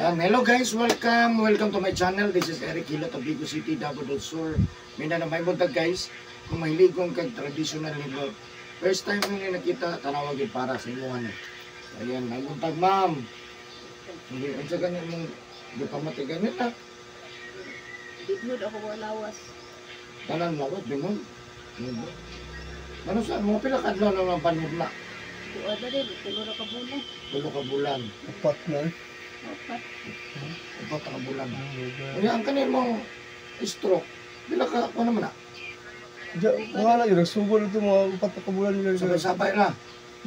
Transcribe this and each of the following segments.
Hello guys, welcome. Welcome to my channel. This is Eric Hilot of Bigo City, Davao del Sur. Mindanao. May buntag guys. Kung mahiligong kag traditional hilot. First time mo ni nakita, tanawag yun para sa imo ano. Ayan, may buntag, ma'am. Hindi, unsa gani mong di pa matigan nila. Bidhod ako mga lawas. Tanan lawas, bingon. Ano sa mga pila ka adlaw na mga panhid na? Tuwa na rin, tulo na ka bulan. Tulo ka bulan. Upat na eh. Upat. Upat ka bulan. Kaya ang kanin mong stroke, pila ka, ano naman na? Diya, wala yun. Nagsugod ito mga 4 na bulan. Sabay-sabay na.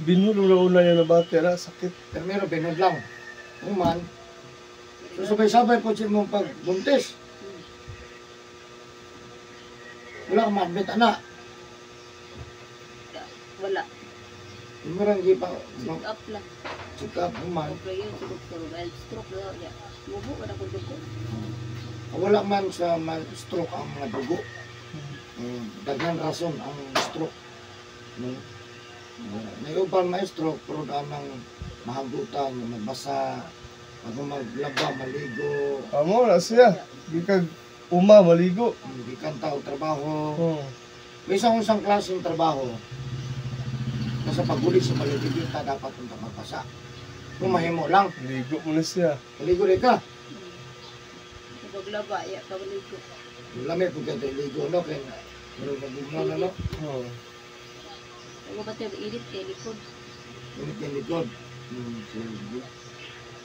Binhod na una niya na bate, na sakit. Pero meron, binhod lang. Human. So sabay-sabay po siya mong pagbuntis. Wala kang ma-admit, anak. Wala. Meron di pa. Check up lang. Check up, human. Okay yun, sa doktor. Mild stroke na niya. Mubo ka na kung dugo. Wala man sa stroke ang mga dugo. Daghan rason ang stroke. No? Naiuban ma-stroke, pero daan ng mahagutan, magbasa, pag maglaba, maligo. Amo na siya. Gikan uma, maligo. Gikan tao trabaho. Oh. May isang klaseng trabaho na sa paguli sa maligidita dapat kung mapasa. Kung mahimo lang. Ligo mo na siya. Maligo rin ka. Paglaba, iya ka maligo. Lamit kung kaya ligo, no? Kaya meron ka na, no? Oo. Ako ba tayo init kay likod? Init kay likod.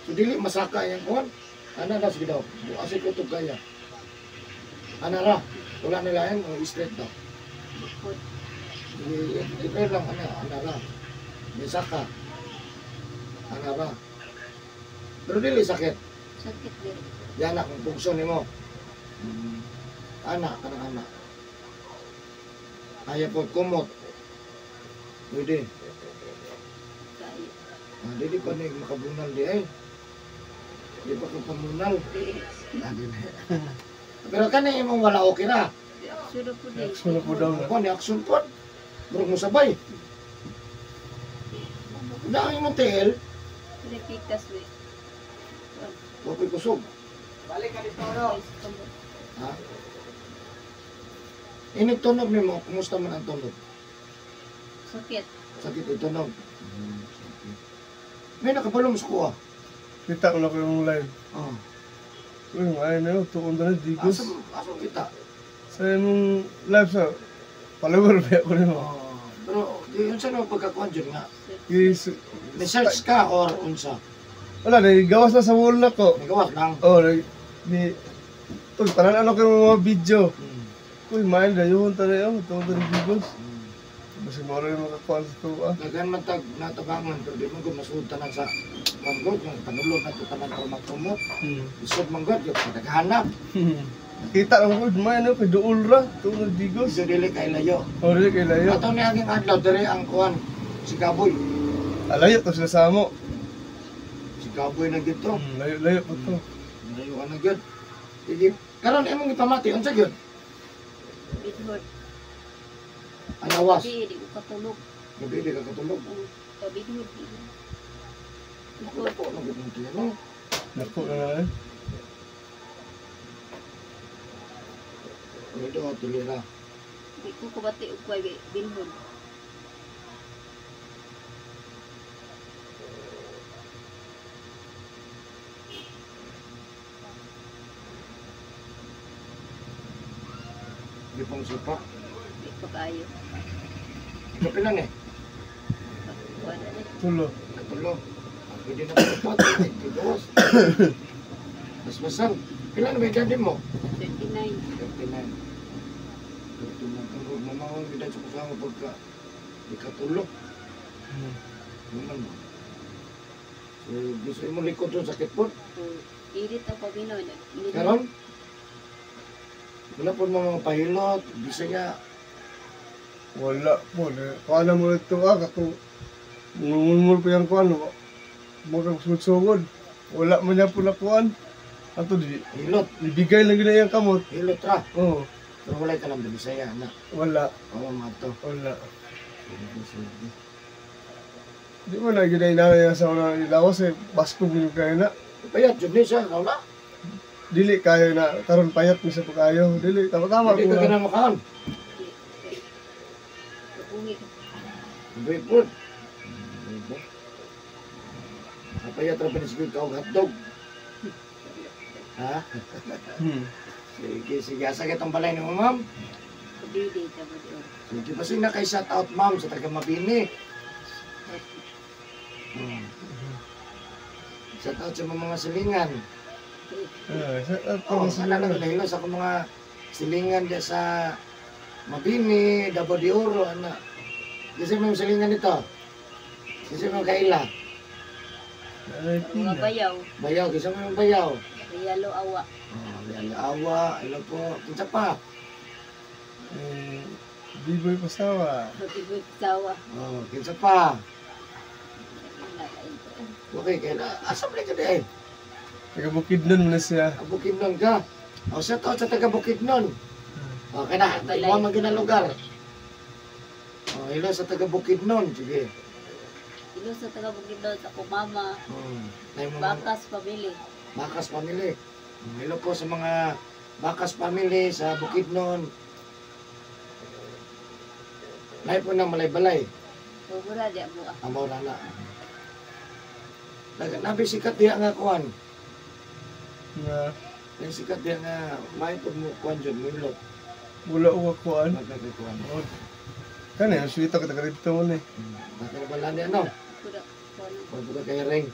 So, dili masaka yung kuwan. Ana na, sige daw. Bukasin ko ito kaya. Ana ra. Wala nila yan, o straight daw. Likod. Ito lang, ana, ana ra. May saka. Ana ra. Pero dili sakit. Sakit din. Yan na, kung pugso ni mo. Ana, kanang ana. Ayaw po, kumot. Pwede. Kaya. Ah, dili pa ni makabunal di ay. Di pa ka pamunal. Ah, dili. Pero kani imong wala okay ra. Action na po din. Action na po daw na. Kuan ni action po. Murag mo sabay. Na ang imong TL, Pikas we. wa ko'y kusog. Balik ka dito, no? Ha? Inig tunog nimo, kumusta man ang tunog? Sakit. Sakit itunog. Sakit. May nakabalong sa kuha. Kita ko na ko yung live. Oh. Uy, ay na yun. Tuon na digos. Asa kita? Sa imong live sa follower ba ako nimo? Oh, pero di unsa na pagkakuan jud nga? Is, May search ka or unsa? wala, gawas na sa wall na ko. Nagawas lang. Oh, ni tol, tanan ano kayo mga video. Uy, main na yun, tanan yun, tuon na digos. Basta mo rin makakuan sa tuwa. Daghan man tag natabangan pero di man gud masuod tanan sa manggod yung panulod na to tanan para magtumot. Isod manggod yung padaghanap. Kita lang ko, main na kay duol ra, tuon na digos. So dili kay layo. Oh, dili kay layo. Ato ni aging adlaw diri ang kuan si Gaboy. Alayo to sila sa amo. Si Gaboy na gyud to. Layo-layo pa to. Layo na gyud. Sige, karon imong gipamati unsa gyud? Bidhod. Anawas. Gabi, di ko katulog. Gabi di ka katulog. Bidhod. Naku po, ano gyud ang tiyan, no? Naku na na eh. Dito, tulira. Di ko kubati og kuway binhod. Di pong supa. Di pa kaayo. Kapila ni? Wala ni. Tulo. Tulo. Pwede na po ito. Tigawas. Basbasan. Pila na ba edad mo? 39. 39. 39. Ang mamawang edad sa kasama pagka di katulog. Naman mo. So, gusto mo likod doon sakit po? Init ang paminaw. Karon? Wala po mga pahilot, Bisaya. Wala po. Kuha mo ito ah, katong mumulmul pa yung kuhan. Mga sugod-sugod. Wala man niya po na kuhan. Ato di, Hilot. ibigay lang gina iyang kamot. Hilot ra. Oo. Pero wala ka lang Bisaya na. Wala. Oo, mga to. Wala. Sige. Di mo na gina inanay sa una ilawas eh. Basko mo yung kaya na. Payat jud ni siya, wala. Dili kayo na karon payat mi sa pagkayo. Dili tama-tama Dili ko ka na. ganang makaon. Kapungi. Uy, po. Napayat ra ba ni siguro ka og hotdog? Ha? Sige, sige. Asa kitong balay ni mo, ma'am? Kabili, Davao de Oro. Sige, basta na kay shout out, ma'am, sa taga Mabini. Shout out sa mga silingan. Shout out Oh, po sa sana lang nahilo sa akong mga silingan diya sa Mabini, Davao de Oro, ana. Kasi may silingan nito. Kasi may kaila. Ay, Mga pina. bayaw. Bayaw, kasi may bayaw. Rialo awa. Oh, Rialo awa, ilo po. Kinsa pa? Eh, Biboy Pasawa. Biboy Pasawa. Oh, kinsa pa? Okay, kaya asa man ka di? Taga Bukidnon man na siya. Bukidnon ka. O, shout out sa taga Bukidnon. Okay na, imo man gyud ang lugar. O, hello sa taga Bukidnon. Sige. Hello sa taga Bukidnon sa kumama. Bakas family. Bakas family. Hello po sa mga Bakas family sa Bukidnon. Lahi po ng Malaybalay. Mura di mo ah. Amaw na na. Nabi sikat diya nga kuan. Nga Nabi sikat diya nga may pud mo kuan jud mulot. wala ko kuan. Magkakakuan. Kani ang sweet ka taga dito mo ni. Nakabala niya no. Kuda kuan. Kuan po ka kay ring.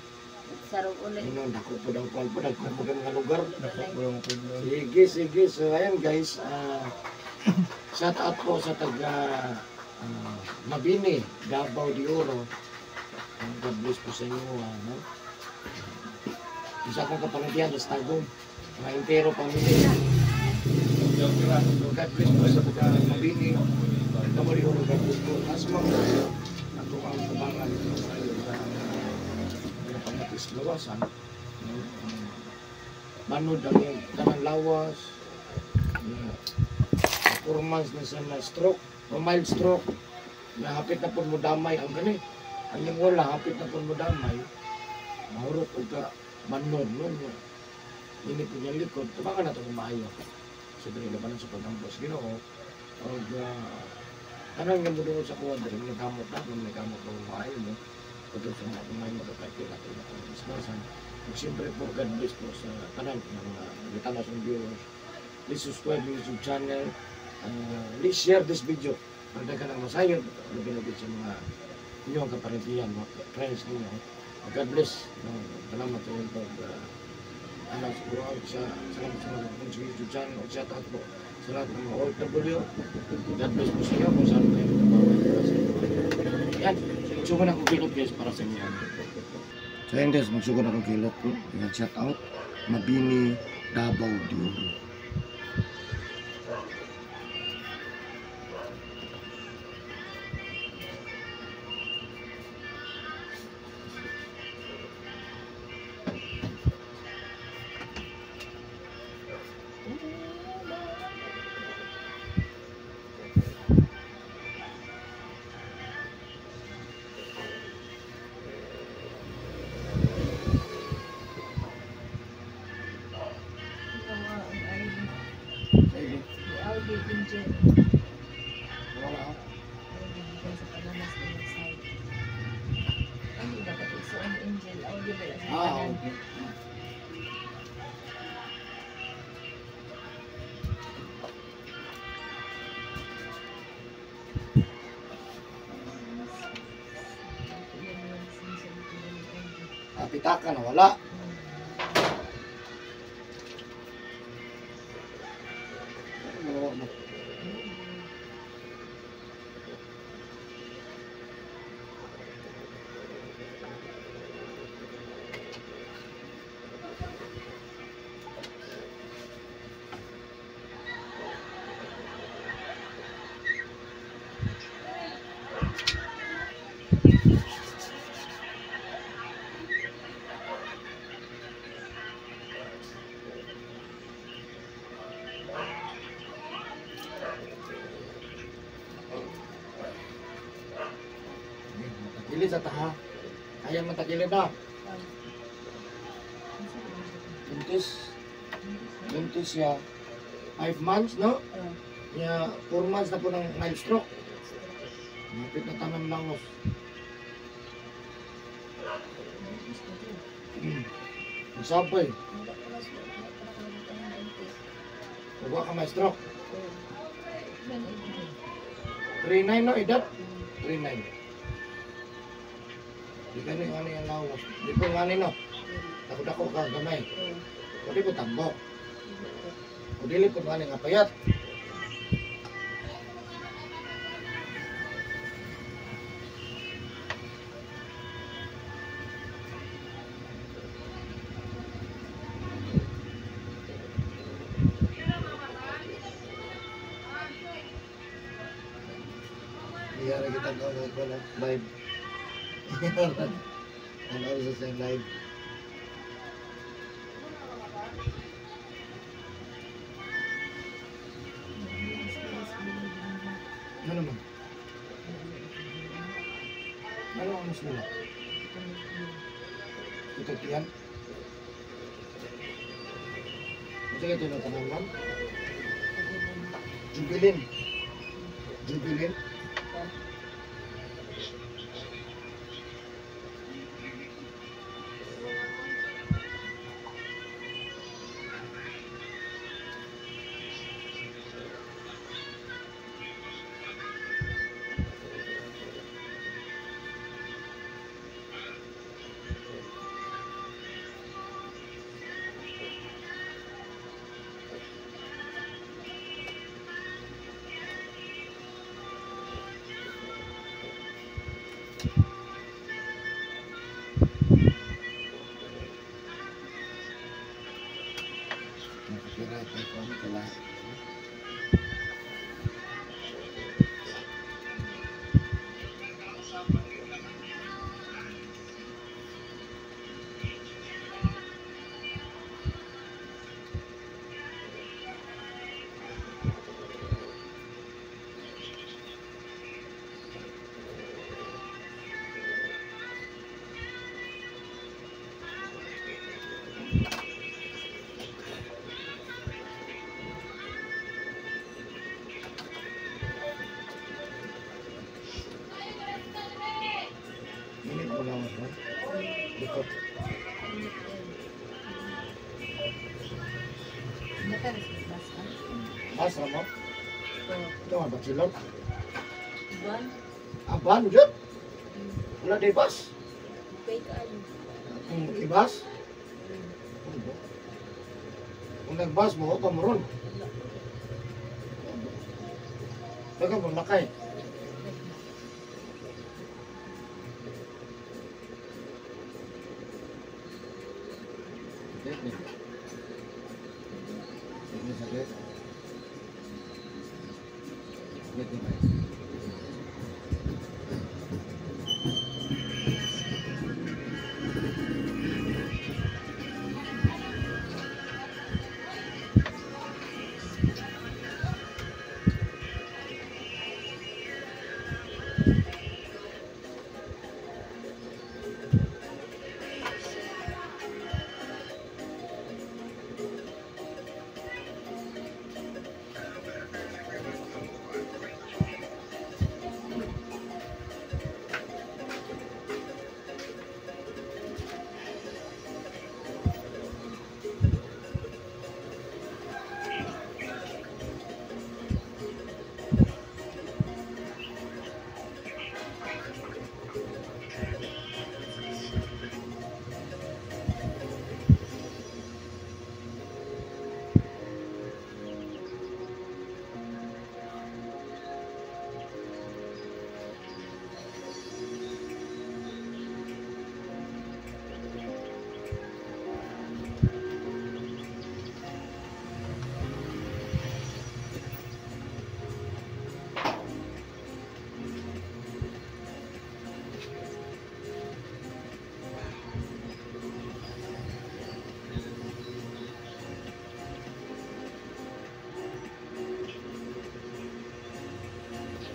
Sarong uli. Ino dako po daw kuan po dako po mga lugar. Dako po ang Bukidnon. Sige, sige. So ayan guys, shout out po sa taga Mabini, Davao de Oro. God bless po sa inyo. No? Isa akong kapanadian sa Tagum, mga entero family. So God bless po sa taga Mabini, Davao de Oro. God bless po. As mga ako ang kabangan ito kayo sa pamatis lawasan. Manod ang iyong tanang lawas, 4 months na siya na stroke, o mild stroke, na hapit na po mo damay ang gani. Ang iyong wala, hapit na po mo damay, mahurot o ka manod, no? Ini po niyang likod, tumakan na ito kung maayo. So, dali labanan sa pag-ampos Ginoo, o tanang nga mo doon sa kuha, dali may kamot na, may kamot na maayo mo, o doon sa mga kumain mo, kapag kailan ito na kung. Ug siyempre po, God bless po sa tanan ng mga gitanas ng viewers. Please subscribe to YouTube channel. Please share this video. Para ka ng masayod, labi na sa mga inyong kaparentiyan, mga friends ninyo. God bless. Salamat sa inyong pag salamat sa mga sa YouTube channel. At shout out po sa lahat ng mga OFW. God bless po sa inyo kung saan kayo nagbabawa para sa inyo. Yan. Sugo na akong kilot guys para sa inyo. So ayan guys, magsugo na akong kilot po. Ayan, shout out. Mabini, Davao de Oro. Sige. Audi engine. Wala. Audi gikan sa Panamas na side. Ano dapat iso ang angel? Audi ba sa tanan? Okay. Pitaka na wala. Ano mo? Takilid sa taha. Kaya man takilid na. Buntis. Buntis siya. 5 months, no? Yeah, 4 months na po ng mild stroke. Malapit na tanan lang. Masabay. Huwag ka may stroke. 3-9, no? Edad? 3-9. Di ka na yung ano yung lawas. Di po nga no? Dako-dako ka, gamay. O di po tambok. O dili po nga nga payat. Iyara kita ko na live. Ano sa live? Ano naman? Ano ang mas nila? Ito tiyan? Ito kayo tinatanong, ma'am? Jubilin. Jubilin? Bas mo? Ito nga ba silot? Ban. Ah, ban jud? Wala day bas? Okay kaayo. Kung ibas? Kung nagbas mo, pa mo ron. Baga mo, lakay. Sakit niya. Sakit niya, sakit. Sakit niya ba?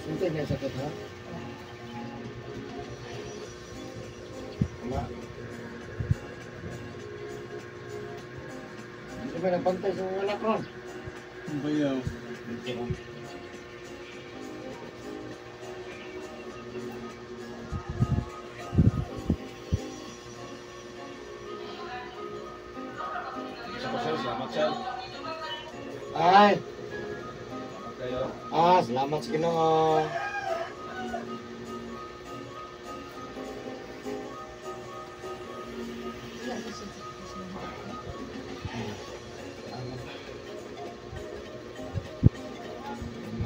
Ito yung sakit, ha? Wala. Di ba nagbantay sa mga anak ron? Ang bayaw. Sir, salamat sir. Ay, Salamat kayo. ah, salamat sa Ginoo. Wala na siya sa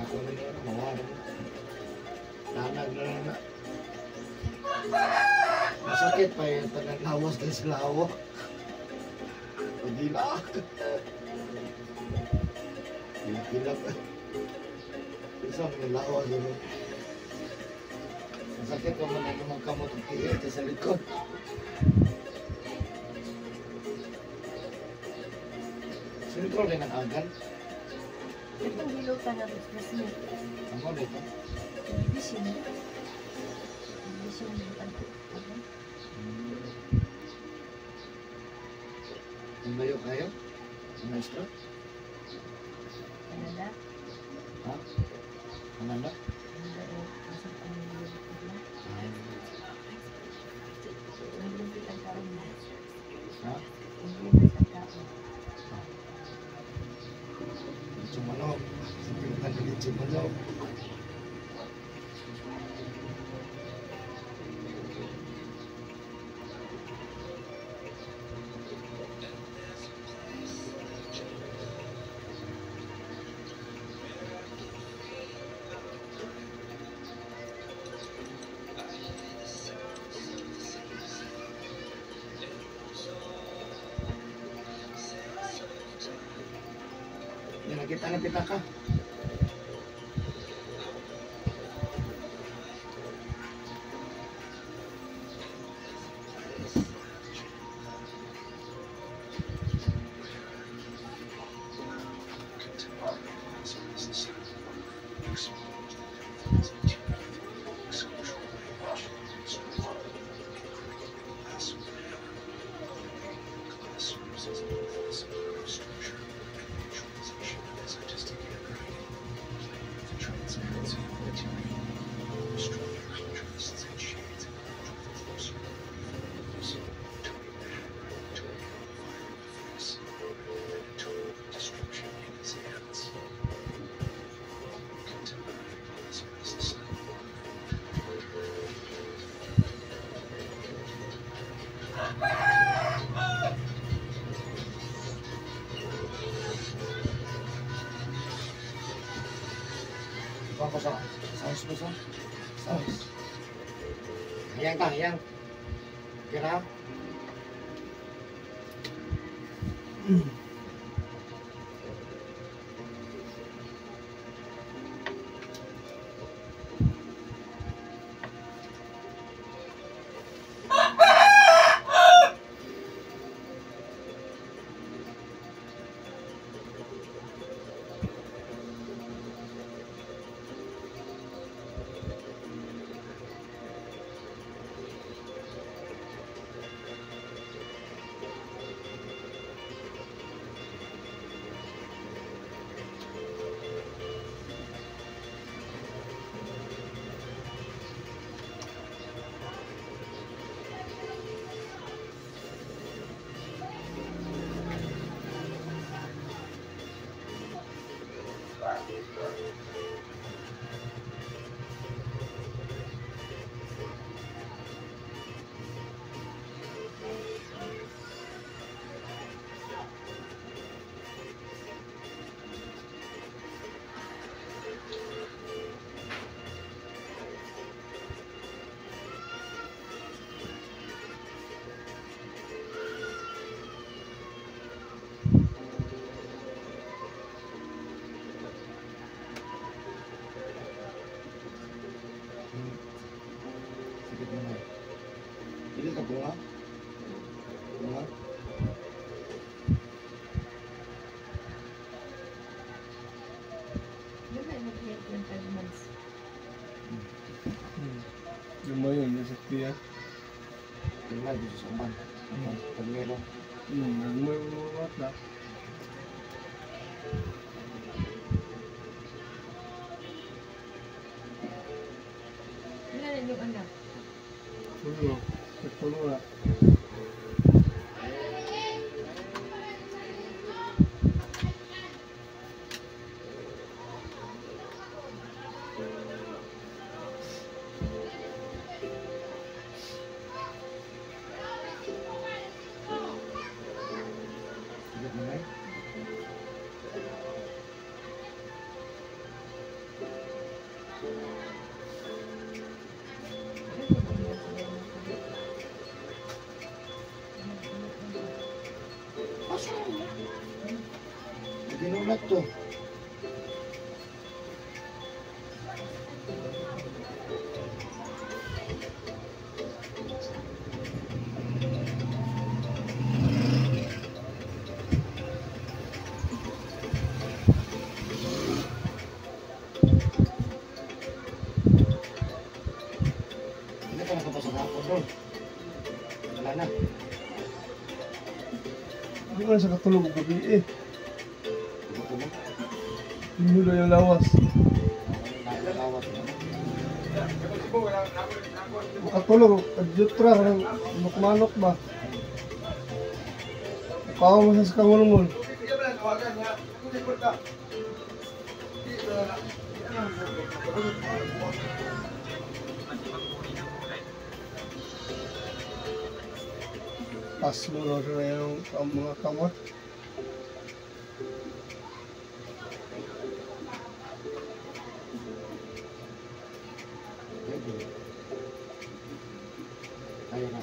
Ako na niya, mawala. Lanag na lang na. Masakit pa yung tagang lawas kay sa lawa. Pagilak. Gilak-gilak. Isa mga lawas. Ano. Masakit pa man ang mga kamot ang tiil sa likod. Sentro din ang agan. Itong hilutan na Christmas. Ang ano ito? Television. Television ng tanto. Ang layo kayo? Ang maestro? Canada. Ha? Canada? Canada eh. Asa ang nila. Naglupit ang tao na. Ha? Naglupit ang tao. Litso manok. Sa pinatan ng litso manok. Yan, nakita na pitaka. Ikaw ko sa sauce mo sa sauce. Ayan ka, ayan. Kira. Sakit mo na. Dili ka bunga? Bunga? Yun na, nag-help yung 5 months. Gamay yun, nasa tiya. Tingnan dito sa uban. Pag meron. Gamay mo mga bata. Pila na inyong anak? Tulo. Tulo na. Bigat mo na eh. Asa na? Ginulat to. Hindi ka nakapasa sa hapon doon. Wala na. Hindi ko na sa katulog og gabi eh. Ito mo. Hinulo yung lawas. Nakalawas mo. Makatulog, kadyutra, kanang manok ba? Kawa mo sa kangulungol. Pasmo na rin yung ang mga kamot. Pwede. Kaya na.